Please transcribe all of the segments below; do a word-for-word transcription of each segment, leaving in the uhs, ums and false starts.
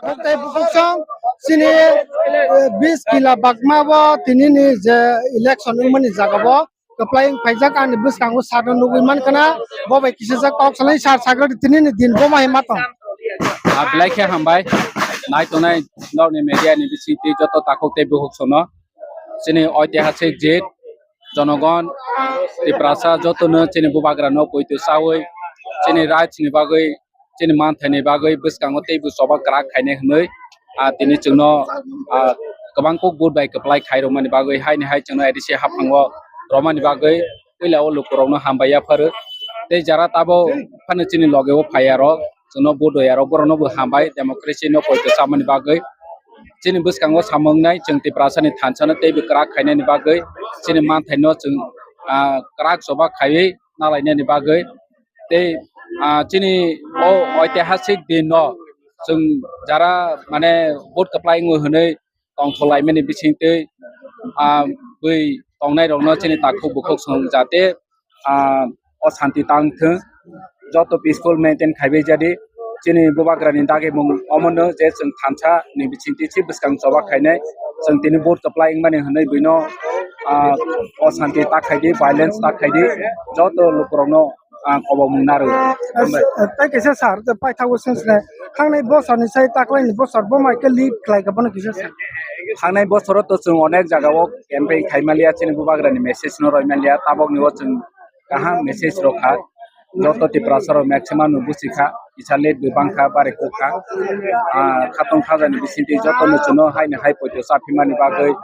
Tei bukuksong chini, eh, bis kila bakma bo tinini je election wngmani jaga bo kwplai wng phaijak, ani bwskango sir no nugwi mankha, bo bai kisijak kok salai sir sagri tinini din bo ma hai ma tong. Ah, belai khe hambai nai tongnai norokni media ni bisingtwi joto takhuk tei bukuksongno. Chini oitihasik jit, jonogon, Tiprasa jotono chini bubagrano poito chawi, chini rights ni bagwi, chini manthaini bagwi bwskango teibo choba kwrak khainai hwnwi, ah, tini chwngno, ah, kwbang kuk vote bai kwplai khairokmani bagwi, haini hai chwngno A D C haphango romani bagwi puila o lukurokno hambai yapharo. Tei jara tabok phano chini logeo phaiyarok, chwngno vote hoyarok, borokno bo hambai democracy no poito chamani bagwi. Chini bwskango samung nai chwng Tiprasani thansa no teibo kwrak khainani bagwi, chini manthaino chwng, ah, kwrak choba khaiwi nalainani bagwi. Tei, ah, chini o oitihasik din no chwng jara mane vote kwplai wngwi hwnwi tongthok laimani bisingtwi, ah, bui tongnairokno chini takhuk bukhuk song jate, ah, o santi tang thung, joto peaceful maintain khaibai jadi. Chini bubagrani dagimung omono je chwng thansa ni bisingtwi si bwskang choba khainai, chwng tini vote kwplai wngmani hwnwi buino, ah, o santi ta khaidi, violence ta khaidi, joto lukurokno, ah, kobokmung narwi. Tei kaisa sir, tei paithago sensne, thangnai bosorni sai taklaini bosor bo mai khe lead khlai kha bono kisa sir. Thangnai bosoro to chwng onek jagao campaign khai manliya, chini bubagrani message no roi manliya, tabokni o chwng kaham message rok kha. Joto Tiprasa rok maximum no busi kha, kisa late bo bang kha, bare kok kha. Ah, khatong khajani bisingtwi joto no chwngno haino hai poito chaphimani bagwi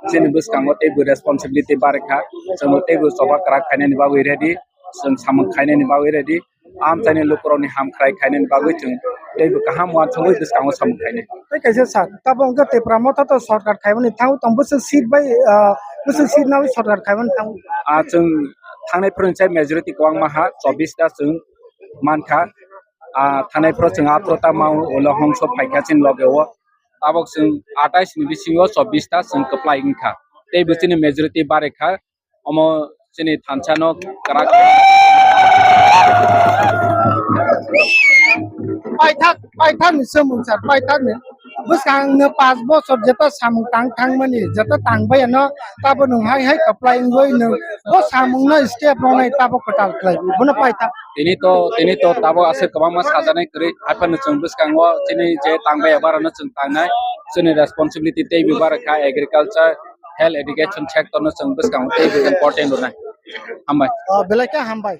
chini bwskango teibo responsibility bare kha, chwngno teibo choba kwrak khainani bagwi ready, chwng samung khainani bagwi ready. Amchaini lukurokni hamkrai khainani bagwi chwng teibo kaham uansugwi bwskango samung khainai. Tei kaisa sir, tabok wngkha Tipra Motha to shortcut khaimani thango tong, bwswk seat bai, ah, bwswk seat nawi shortcut khaimani thango. Ah, chwng thangnai phwrwngsa majority kwbangma ha, chobbish ta chwng mankha. Ah, thangnai phwrwng chwng athro ta ma ulo hongso phaikha chini loge o. Tabok chwng atais ni bisingo chobbish ta chwng kwplai wngkha. Tei bo chini majority bare kha. Omo chini thansa no kwrak. Paithak, paithak ni samung sir, paithak ni. Bwskang no panch bochor jeta samung tang thangmani, jeta tang bai ano, tabo nwng hai hai kwplai wngwi nwng bo samung no step rwnai tabo kwtal khlai, bono paithak. Tini to, tini to tabok aswk kwbangma sajaknai kwrwi, haiphano chwng bwskango chini je tangbai abo arokno chwng tangnai, chini responsibility teibo barokha, agriculture, health, education sector no chwng bwskango teibo important rwnai. Hambai. Ah, belai khe hambai.